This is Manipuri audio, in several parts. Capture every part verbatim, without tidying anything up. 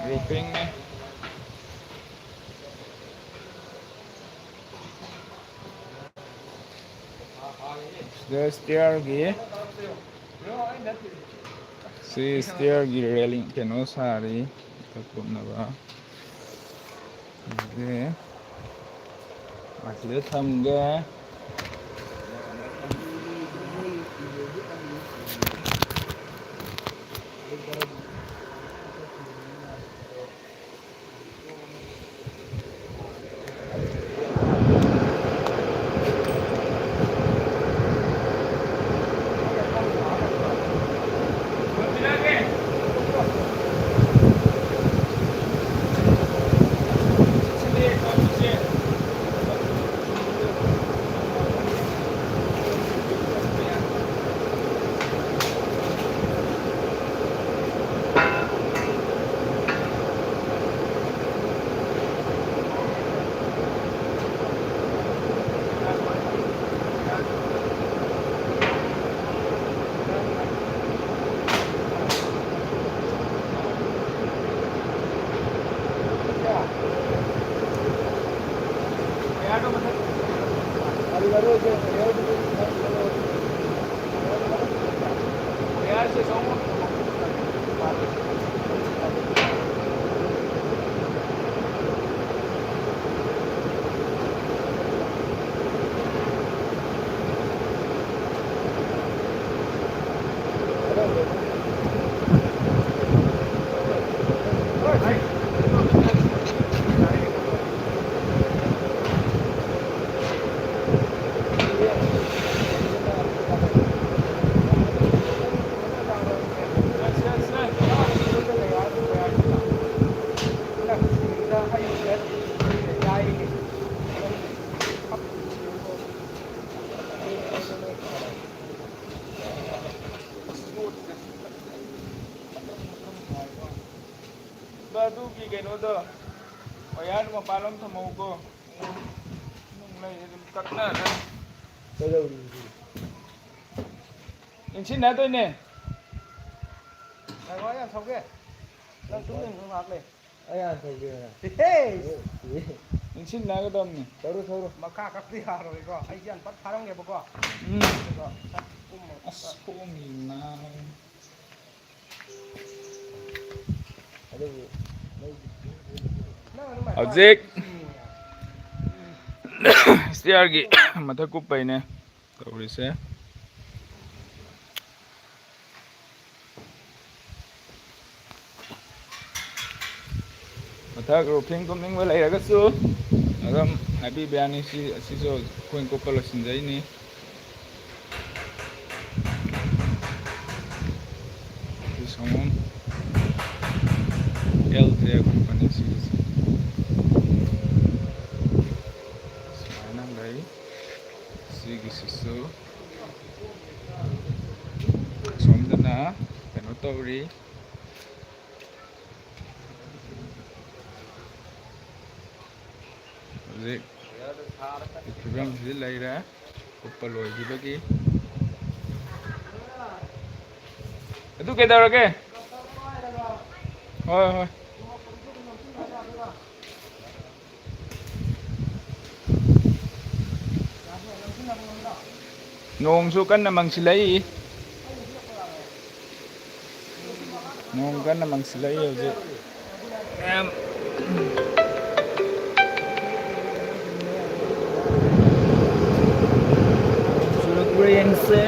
ꯒ꯭ꯔꯨꯞꯄꯤꯡꯅꯦ꯫ ꯁꯤꯗ ꯁ꯭ꯇꯤꯌꯔꯒꯤ, ꯁꯤ ꯁ꯭ꯇꯤꯌꯔꯒꯤ ꯔꯦꯂꯤꯡ ꯀꯩꯅꯣ ꯁꯥꯔꯤ, ꯃꯊꯛ ꯀꯨꯞꯅꯕ꯫ ꯑꯗꯒꯤ ꯑꯁꯤꯗ ꯊꯝꯒꯦ꯫ ꯑꯗꯨꯒꯤ ꯀꯩꯅꯣꯗꯣ, ꯋꯥꯌꯔꯗꯣ ꯃꯄꯥꯟꯂꯣꯝ ꯊꯝꯍꯧꯀꯣ꯫ ꯅꯨꯡ ꯂꯩꯔꯗꯤ ꯑꯗꯨꯝ ꯇꯠꯅꯔꯦ꯫ ꯀꯩꯗꯧꯔꯤꯅꯣ? ꯏꯟꯁꯤꯟꯅꯗꯣꯏꯅꯦ꯫ ꯉꯥꯏꯈꯣ, ꯌꯥꯝ ꯁꯧꯒꯦ꯫ ꯅꯪ ꯇꯨꯝ ꯂꯩꯌꯨ, ꯉꯥꯏꯍꯥꯛ ꯂꯩ꯫ ꯑꯩ ꯍꯥꯟꯅ ꯊꯧꯒꯦ꯫ ꯍꯦ! ꯅꯤꯡꯁꯤꯡꯅꯒꯗꯕꯅꯤ꯫ ꯊꯧꯔꯣ, ꯊꯧꯔꯣ꯫ ꯃꯈꯥ ꯀꯛꯇ ꯌꯥꯔꯣꯏꯀꯣ꯫ ꯑꯩꯁꯦ ꯌꯥꯝ ꯄꯠ ꯐꯥꯔꯝꯒꯦꯕꯀꯣ꯫ ꯎꯝ꯫ ꯑꯗꯨꯒ ꯁꯠ ꯀꯨꯝꯃꯣ꯫ ꯑꯁ, ꯈꯣꯡꯒꯤ ꯅꯥꯕ꯫ ꯑꯗꯨꯕꯨ ꯅꯪ ꯑꯗꯨꯃꯥꯏꯅ ꯍꯧꯖꯤꯛ ꯁ꯭ꯇꯤꯌꯔꯒꯤ ꯃꯊꯛ ꯀꯨꯞꯄꯩꯅꯦ ꯇꯧꯔꯤꯁꯦ꯫ ꯃꯊꯛ ꯔꯨꯐꯤꯡ ꯀꯨꯞꯅꯤꯡꯕ ꯂꯩꯔꯒꯁꯨ ꯑꯗꯨꯝ ꯍꯥꯏꯕꯤꯕ ꯌꯥꯅꯤ꯫ ꯁꯤ, ꯑꯁꯤꯁꯨ ꯑꯩꯈꯣꯏꯅ ꯀꯨꯞꯄ ꯂꯣꯏꯁꯤꯟꯖꯩꯅꯤ꯫ ꯁꯤ ꯁꯪꯒꯣꯝ ꯑꯦꯜ ꯇ꯭ꯔꯦ ꯀꯨꯞꯄꯅꯤ ꯁꯤꯒꯤꯁꯦ꯫ ꯁꯨꯃꯥꯏꯅ ꯂꯩ꯫ ꯁꯤꯒꯤꯁꯤꯁꯨ ꯑꯁꯣꯝꯗꯅ ꯀꯩꯅꯣ ꯇꯧꯔꯤ꯫ ꯍꯧꯖꯤꯛ ꯐꯤꯕꯝꯁꯤꯗ ꯂꯩꯔꯦ꯫ ꯀꯨꯞꯄ ꯂꯣꯏꯈꯤꯕꯒꯤ꯫ ꯑꯗꯨ ꯀꯩꯗꯧꯔꯒꯦ? ꯍꯣꯏ, ꯍꯣꯏ꯫ ꯅꯣꯡꯁꯨ ꯀꯟꯅ ꯃꯪꯁꯤꯜꯂꯛꯏ꯫ ꯅꯣꯡ ꯀꯟꯅ ꯃꯪꯁꯤꯜꯂꯛꯏ ꯍꯧꯖꯤꯛ꯫ ꯃꯌꯥꯝ ꯆꯨꯔꯛꯄ꯭ꯔꯥ ꯌꯦꯡꯁꯦ꯫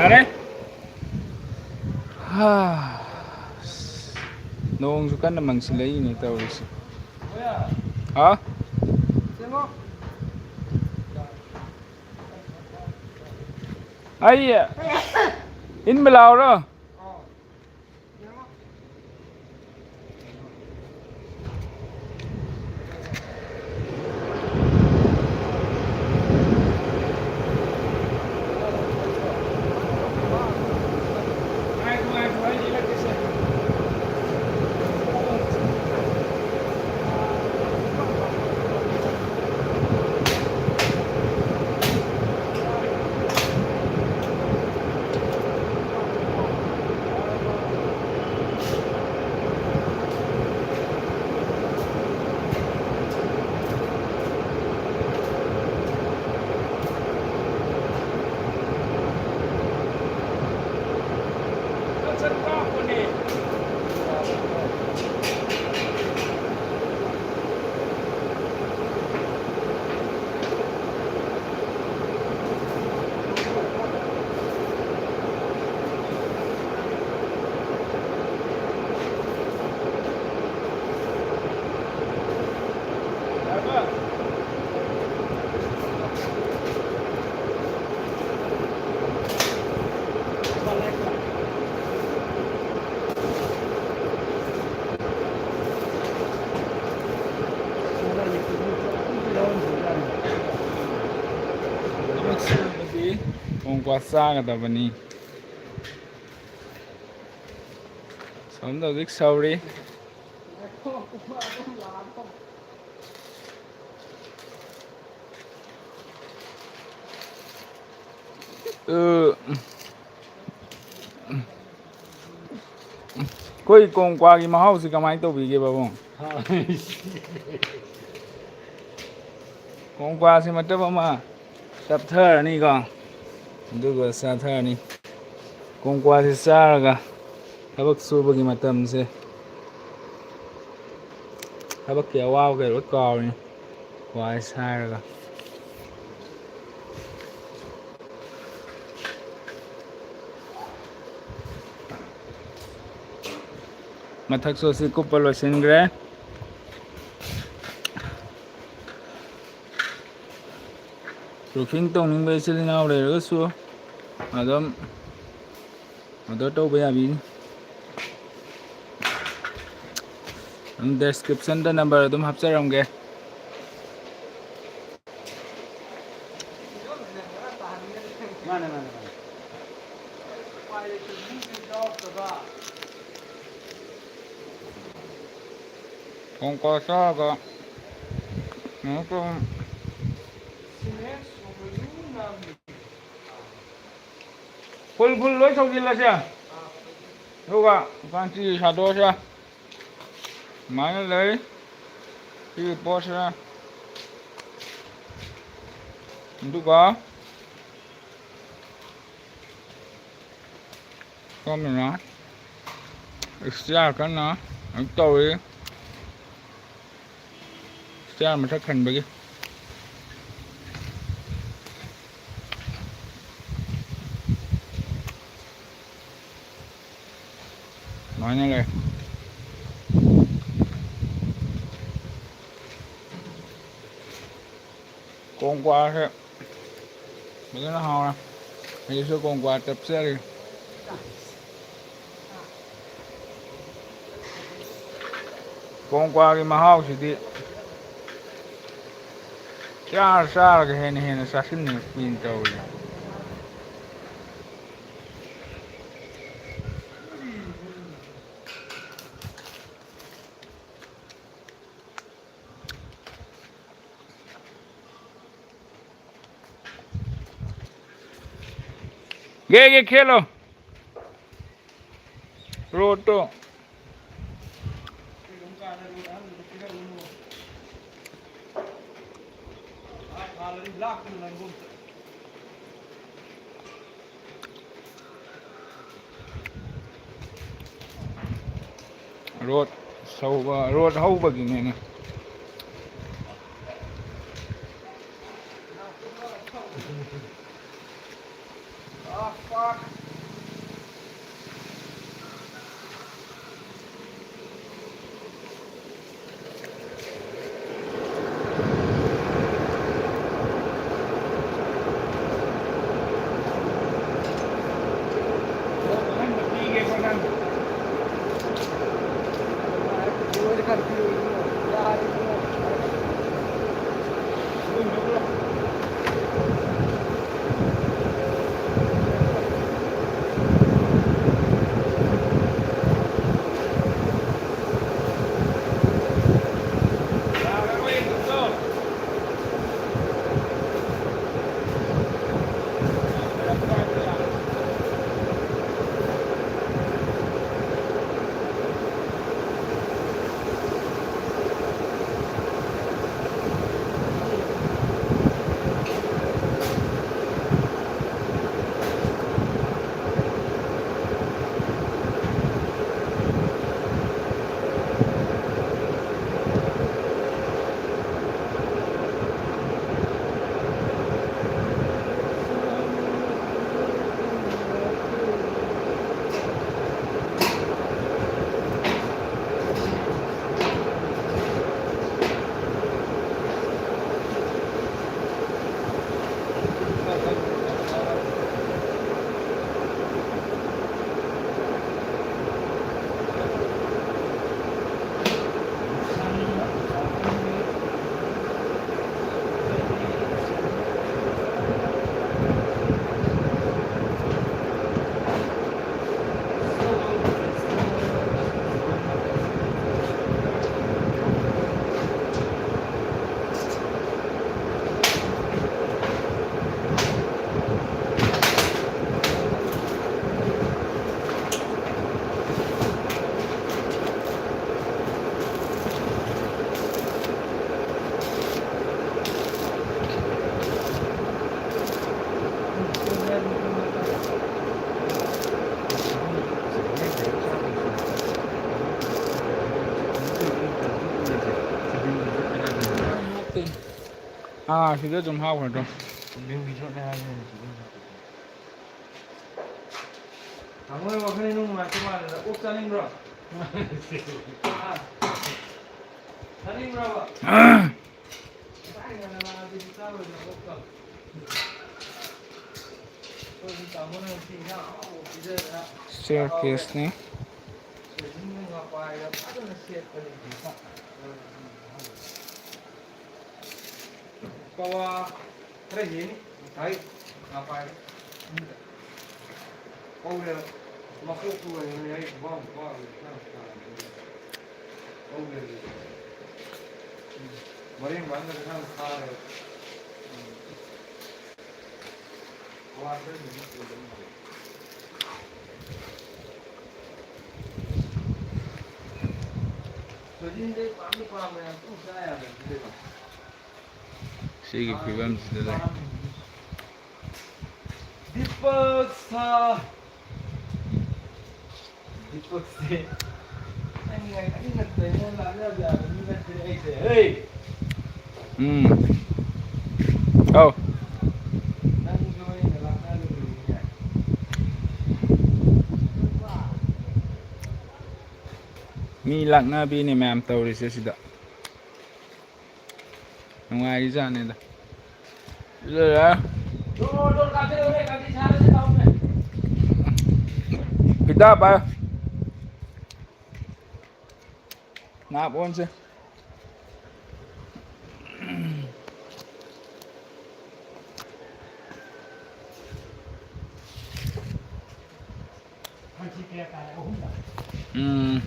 ꯌꯥꯔꯦ꯫ ꯍꯥ꯫ ꯅꯣꯡꯁꯨ ꯀꯟꯅ ꯃꯪꯁꯤꯜꯂꯛꯏꯅꯦ ꯇꯧꯔꯤꯁꯦ꯫ ꯍꯥ? ꯑꯩ ꯏꯟꯕ ꯂꯥꯛꯑꯣꯔꯣ? ꯊꯕꯛ ꯁꯨꯕꯗꯤ ꯀꯣꯡꯀ꯭ꯋꯥ ꯆꯥꯒꯗꯕꯅꯤ꯫ ꯁꯣꯝꯗ ꯍꯧꯖꯤꯛ ꯁꯧꯔꯤ꯫ ꯑ, ꯑꯩꯈꯣꯏ ꯀꯣꯡꯀ꯭ꯋꯥꯒꯤ ꯃꯍꯥꯎꯁꯤ ꯀꯃꯥꯏꯅ ꯇꯧꯕꯤꯒꯦ, ꯄꯥꯕꯨꯡ? ꯀꯣꯡꯀ꯭ꯋꯥꯁꯤ ꯃꯇꯨꯝ ꯑꯃ ꯇꯞꯊꯔꯅꯤꯀꯣ, ꯑꯗꯨꯒ ꯆꯥꯊꯔꯅꯤ꯫ ꯀꯣꯡꯀ꯭ꯋꯥꯁꯤ ꯆꯥꯔꯒ ꯊꯕꯛ ꯁꯨꯕꯒꯤ ꯃꯇꯝꯁꯦ, ꯊꯕꯛꯀꯤ ꯑꯋꯥꯕꯈꯩ ꯂꯣꯏ ꯀꯥꯎꯔꯅꯤ ꯀꯣꯡꯀ꯭ꯋꯥꯁꯤ ꯆꯥꯔꯒ꯫ ꯃꯊꯛꯁꯨ ꯑꯁꯤ ꯀꯨꯞꯄ ꯂꯣꯏꯁꯤꯟꯈ꯭ꯔꯦ꯫ Roofing ꯇꯧꯅꯤꯡꯕ ꯏꯆꯤꯜ ꯏꯅꯥꯎ ꯂꯩꯔꯒꯁꯨ ꯑꯗꯨꯝ order ꯇꯧꯕ ꯌꯥꯕꯤꯅꯤ꯫ ꯑꯗꯨꯝ description ꯗ number ꯑꯗꯨꯝ ꯍꯥꯞꯆꯔꯝꯒꯦ꯫ ꯃꯥꯅꯦ, ꯃꯥꯅꯦ, ꯃꯥꯅꯦ꯫ ꯀꯣꯡꯀ꯭ꯋꯥ ꯆꯥꯔꯒ ꯀꯩꯅꯣ ꯇꯧ-, full full ꯂꯣꯏ ꯁꯧꯖꯤꯜꯂꯁꯦ꯫ ꯑꯗꯨꯒ ꯀꯥꯟꯆꯤ ꯁꯥꯗꯣꯛꯑꯁꯦ꯫ ꯑꯗꯨꯃꯥꯏꯅ ꯂꯩ꯫ ꯁꯤꯒꯤ ꯄꯣꯠꯁꯤꯅ꯫ ꯑꯗꯨꯒ ꯁꯣꯝꯗꯅ stair ꯀꯟꯅ ꯀꯩꯅꯣ ꯇꯧꯔꯤ꯫ Stair ꯃꯊꯛ ꯈꯟꯕꯒꯤ꯫ ꯑꯗꯨꯃꯥꯏꯅ ꯂꯩ꯫ ꯀꯣꯡꯀ꯭ꯋꯥꯁꯦ ꯐꯖꯅ ꯍꯥꯎꯔꯦ꯫ ꯑꯩꯁꯨ ꯀꯣꯡꯀ꯭ꯋꯥ ꯆꯞꯆꯔꯤ꯫ ꯀꯣꯡꯀ꯭ꯋꯥꯒꯤ ꯃꯍꯥꯎꯁꯤꯗꯤ ꯆꯥꯔ ꯆꯥꯔꯒ ꯍꯦꯟꯅ ꯍꯦꯟꯅ ꯆꯥꯁꯤꯟꯅꯤꯡꯉꯛꯄꯤꯅꯤ ꯇꯧꯔꯤꯁꯦ꯫ ꯒꯦ ꯒꯦ ꯈꯦꯠꯂꯣ꯫ Road ꯇꯣ꯫ Road ꯁꯧꯕ, road ꯍꯧꯕꯒꯤꯅꯦꯅꯦ꯫ ꯑꯥ, ꯁꯤꯗ ꯑꯗꯨꯝ ꯍꯥꯞꯈ꯭ꯔꯗ꯭ꯔꯣ? ꯃꯤꯡꯒꯤ ꯆꯣꯠꯅꯦ ꯍꯥꯏꯕꯅꯤꯅꯦ ꯁꯤꯗ ꯑꯗꯨꯝ ꯍꯥꯞꯄꯁꯦ꯫ ꯇꯥꯃꯣ ꯍꯣꯏ ꯋꯥꯈꯜ ꯏꯅꯨꯡ ꯅꯨꯡꯉꯥꯏꯇ ꯃꯥꯜꯂꯦꯗ꯫ ꯑꯣꯛ ꯆꯥꯅꯤꯡꯕ꯭ꯔꯣ? ꯍꯥ? ꯆꯥꯅꯤꯡꯕ꯭ꯔꯕ? ꯉꯁꯥꯏ ꯉꯟꯅ ꯂꯥꯛꯑꯗꯤ ꯆꯥꯔꯣꯏꯗ꯭ꯔꯣ ꯑꯣꯛꯇꯣ? ꯑꯩꯈꯣꯏꯒꯤ ꯇꯥꯃꯣꯅ ꯉꯁꯤ ꯏꯟꯖꯥꯡ ꯑꯍꯥꯎꯕ ꯄꯤꯖꯗꯅ ꯆꯥꯍꯧꯔꯦ꯫ Staircase ꯅꯤ꯫ ꯁꯣꯏꯖꯤꯟꯒ ꯉꯄꯥꯏꯒ ꯐꯖꯅ ꯁꯦꯠꯄꯅꯤ꯫ ꯄꯋꯥ ꯈꯔ ꯍꯦꯟꯅꯤ ꯉꯁꯥꯏ ꯉꯄꯥꯏꯗꯣ꯫ ꯀꯧꯔꯦ꯫ ꯃꯀꯣꯛꯇꯨ ꯑꯣꯏꯅ ꯌꯥꯏ꯫ ꯈꯨꯕꯥꯛ ꯈꯨꯕꯥꯛ ꯑꯣꯏꯅ ꯈꯔ ꯇꯥꯔꯦ꯫ ꯀꯧꯔꯦ꯫ ꯃꯔꯦꯡ ꯃꯔꯦꯡꯒ ꯈꯔ ꯊꯥꯔꯦ꯫ ꯄꯋꯥ ꯈꯔ ꯍꯦꯟꯅꯤ꯫ ꯁꯣꯏꯖꯤꯟꯗꯤ ꯄꯥꯝꯗꯤ ꯄꯥꯝꯕꯅꯦ, ꯄꯨꯡ ꯆꯥ ꯌꯥꯗꯕꯁꯤꯗꯀꯣ꯫ ꯁꯤꯒꯤ ꯐꯤꯕꯝꯁꯤꯗ ꯂꯩ꯫ ꯗꯤꯄꯛ ꯁꯥ꯫ ꯗꯤꯄꯛꯁꯦ꯫ ꯅꯪ ꯑꯩꯅ ꯀꯩꯅꯣ ꯂꯥꯛꯅꯕ ꯌꯥꯕ ꯃꯤ ꯅꯠꯇꯦ ꯑꯩꯁꯦ꯫ ꯍꯦ! ꯎꯝ꯫ ꯑꯧ꯫ ꯅꯪꯁꯨ ꯑꯩꯅ ꯂꯥꯛꯅꯔꯨꯕꯅꯤꯅꯦ꯫ ꯃꯤ ꯂꯥꯛꯅꯕꯤꯅꯦ ꯃꯌꯥꯝ ꯇꯧꯔꯤꯁꯦ ꯁꯤꯗ꯫ ꯅꯨꯡꯉꯥꯏꯔꯤꯖꯥꯠꯅꯤꯗ꯫ ꯁꯤꯗ ꯂꯩꯔꯦ꯫ ꯄꯤꯇꯥ ꯄꯥꯏ꯫ ꯅꯥꯞ ꯑꯣꯟꯁꯦ꯫ ꯎꯝ꯫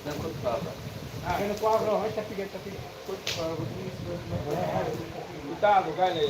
ꯅꯪ ꯈꯨꯠ ꯐꯕ꯭ꯔꯥ? ꯀꯩꯅꯣ ꯀ꯭ꯋꯥꯕ꯭ꯔꯣ? ꯑꯩ ꯆꯠꯄꯤꯒꯦ, ꯆꯠꯄꯤꯒꯦ꯫ ꯈꯨꯠ ꯐꯕꯒꯤ ꯏꯇꯥꯗꯣ ꯀꯥꯏ ꯂꯩ?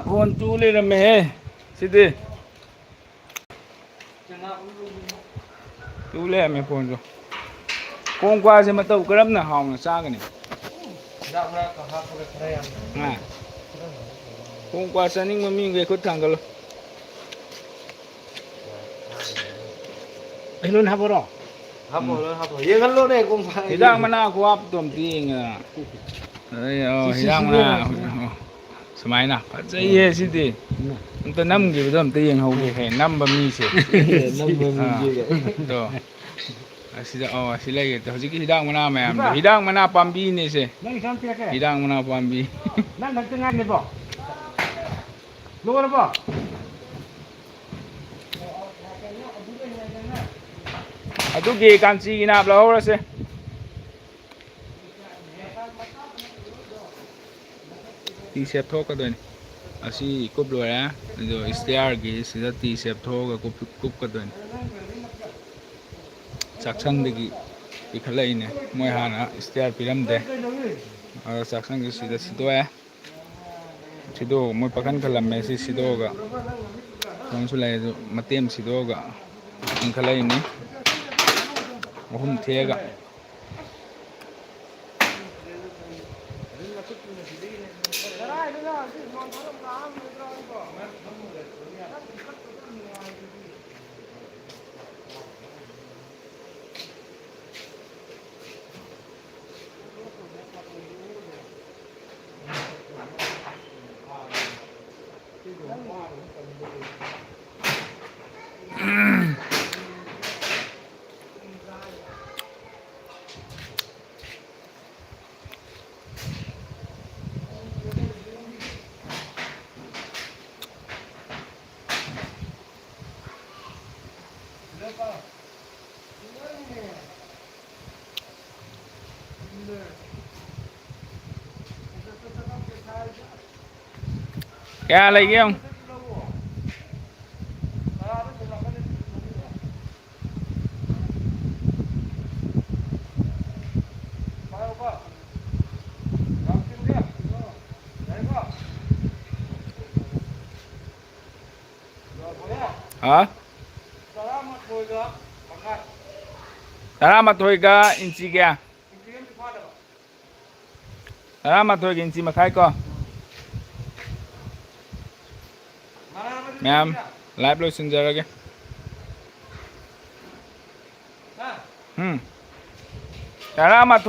ꯐꯣꯟ ꯇꯨ ꯂꯩꯔꯝꯃꯦꯍꯦ ꯁꯤꯗꯤ꯫ ꯇꯨ ꯂꯩꯔꯝꯃꯦ ꯐꯣꯟꯁꯨ꯫ ꯀꯣꯡꯀ꯭ꯋꯥꯁꯦ ꯃꯇꯧ ꯀꯔꯝꯅ ꯍꯥꯎꯅ ꯆꯥꯒꯅꯤ? ꯍꯤꯗꯥꯛ ꯃꯔꯛꯇ ꯍꯥꯞꯄꯒ ꯈꯔ ꯌꯥꯝꯅ꯫ ꯑꯥ꯫ ꯀꯣꯡꯀ꯭ꯋꯥ ꯆꯥꯅꯤꯡꯕ ꯃꯤꯈꯩ ꯈꯨꯠ ꯊꯥꯡꯒꯠꯂꯨ꯫ ꯑꯩ ꯂꯣꯏꯅ ꯍꯥꯞꯄꯔꯣ? ꯍꯥꯞꯄꯣ, ꯎꯝ꯫ ꯂꯣꯏꯅ ꯍꯥꯞꯄꯣ꯫ ꯌꯦꯡꯍꯜꯂꯣꯅꯦ, ꯀꯣꯡꯀ꯭ꯋꯥ꯫ ꯍꯤꯗꯥꯛ ꯃꯅꯥ ꯈꯨꯍꯥꯞꯇꯣ ꯑꯝꯇ ꯌꯦꯡꯉꯦꯗꯅ꯫ ꯑꯗꯩ, ꯑꯣ, ꯁꯤ, ꯁꯤ, ꯍꯤꯗꯥꯛ ꯁꯤ ꯃꯅꯥ꯫ ꯂꯩꯔꯦ, ꯁꯤ ꯂꯩꯔꯦ꯫ ꯑꯣ, ꯁꯨꯃꯥꯏꯅ꯫ ꯐꯖꯩꯍꯦ ꯁꯤꯗꯤ꯫ ꯎꯝ꯫ ꯑꯝꯇ ꯅꯝꯈꯤꯕꯗꯣ ꯑꯝꯇ ꯌꯦꯡꯍꯧꯒꯦ꯫ ꯍꯦ, ꯅꯝꯕ ꯃꯤꯁꯦ꯫ ꯅꯝꯕ ꯑꯥ, ꯃꯤꯁꯦ꯫ ꯇꯣ꯫ ꯑꯁꯤꯗ, ꯑꯣ, ꯑꯁꯤ ꯂꯩꯔꯦ꯫ ꯍꯧꯖꯤꯛꯀꯤ ꯍꯤꯗꯥꯛ ꯃꯅꯥ ꯃꯌꯥꯝꯗꯣ꯫ ꯏꯄꯥ꯫ ꯍꯤꯗꯥꯛ ꯃꯅꯥ ꯄꯥꯝꯕꯤꯅꯦꯁꯦ꯫ ꯅꯪꯒꯤꯁꯨ ꯑꯝ ꯄꯤꯔꯛꯀꯦ꯫ ꯍꯤꯗꯥꯛ ꯃꯅꯥ ꯄꯥꯝꯕꯤ꯫ ꯅꯪ ꯈꯛꯇ ꯉꯥꯏꯔꯦꯕꯣ꯫ ꯂꯣꯏꯔꯕꯣ? ꯑꯗꯨꯒꯤ ꯀꯥꯟꯆꯤꯒꯤ ꯅꯥꯞ ꯂꯧꯍꯧꯔꯁꯦ꯫ ꯇꯤ ꯁꯦꯞ ꯊꯣꯛꯀꯗꯣꯏꯅꯤ꯫ ꯑꯁꯤ ꯀꯨꯞ ꯂꯣꯏꯔꯦ꯫ ꯑꯗꯣ ꯏꯁꯇꯤꯌꯥꯔꯒꯤ ꯁꯤꯗ ꯇꯤ ꯁꯦꯞ ꯊꯣꯛꯑꯒ ꯀꯨꯞ-, ꯀꯨꯞꯀꯗꯣꯏꯅꯤ꯫ ꯆꯥꯛꯁꯪꯗꯒꯤ ꯄꯤꯈꯠꯂꯛꯏꯅꯦ꯫ ꯃꯣꯏ ꯍꯥꯟꯅ ꯏꯁꯇꯤꯌꯥꯔ ꯄꯤꯔꯝꯗꯦ꯫ ꯑꯗꯣ ꯆꯥꯛꯁꯪꯁꯤ ꯁꯤꯗ ꯁꯤꯗꯣꯛꯑꯦ꯫ ꯁꯤꯗꯣꯛꯑꯒ ꯃꯣꯏ ꯄꯥꯈꯟ ꯈꯜꯂꯝꯃꯦ꯫ ꯁꯤ ꯁꯤꯗꯣꯛꯑꯒ ꯁꯣꯝꯁꯨ ꯂꯩ꯫ ꯑꯗꯨ ꯃꯇꯦꯝ ꯁꯤꯗꯣꯛꯑꯒ ꯆꯤꯡꯈꯠꯂꯛꯏꯅꯤ꯫ ꯑꯍꯨꯝ ꯊꯦꯛꯑꯒ꯫ ꯀꯌꯥ ꯂꯩꯒꯦ ꯌꯦꯡꯉꯨ꯫ ꯍꯥ? ꯇꯔꯥꯃꯥꯊꯣꯏꯒ ꯏꯟꯆꯤ ꯀꯌꯥ? ꯇꯔꯥꯃꯥꯊꯣꯏꯒ ꯏꯟꯆꯤ ꯃꯈꯥꯏ ꯀꯣ꯫ ꯃꯌꯥꯝ, live ꯂꯣꯏꯁꯤꯟꯖꯔꯒꯦ꯫ ꯎꯝ꯫ ꯇꯔꯥꯃꯥꯊꯣꯏ꯫